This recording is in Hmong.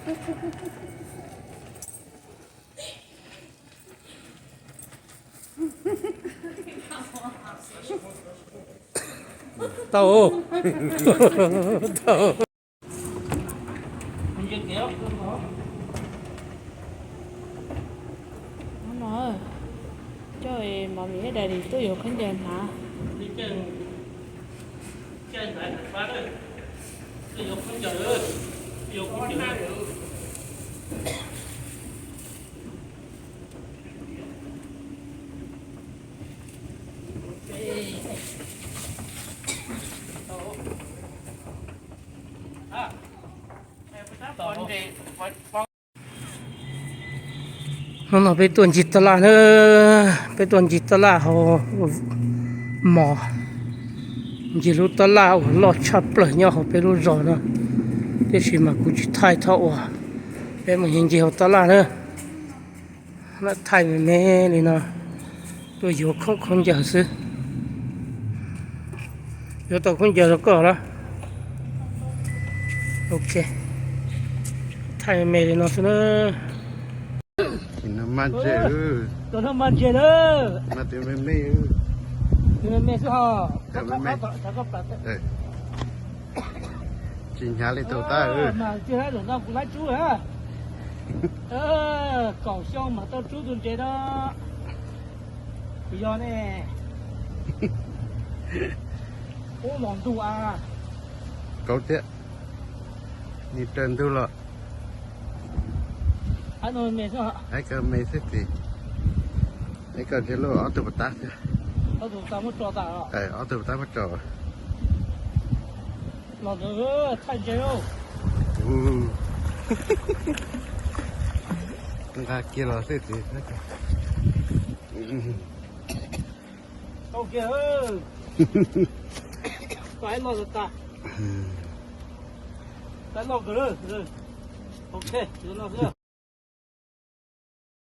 Tau, tau. Hnub no coj mos mis thiab dais dis tuaj yuav khaub ncaws hnav. Hnub no peb tuaj ncig taj laj na, peb tuaj ncig taj laj hauv mos, ncig lub taj laj uas loj tshaj plaws nyob hauv peb lub zos no, tiam sis mas kuv tsis thaij thaij ua, peb mus ncig hauv taj laj na. Thaij me me li no, tuaj yuav khaub khaub ncaws xwb. Yuav tau khaub ncaws rau koj los? Ok, thaij me me li no xwb na. Tus no mas ntse lawm. Tus me me xwb ho. Tsis hnyav li tus tab. Mas tsis laib zaum no kuv laib rub na. Kaum xyoo mas tau rub tus ntses no. Kuv yog ne. Ub los ntug a. Kauv thiab. Nws raws ntug los. Ib kawg me xwb txiv. Ib kawg ntshe luaj ob tug puas tab xwb. Ob tug puas tab muab tso. Nqa kiag los xwb txiv. Tau kiag. Tau ib loj tas. Tau ib loj kawg. Ok, no xwb.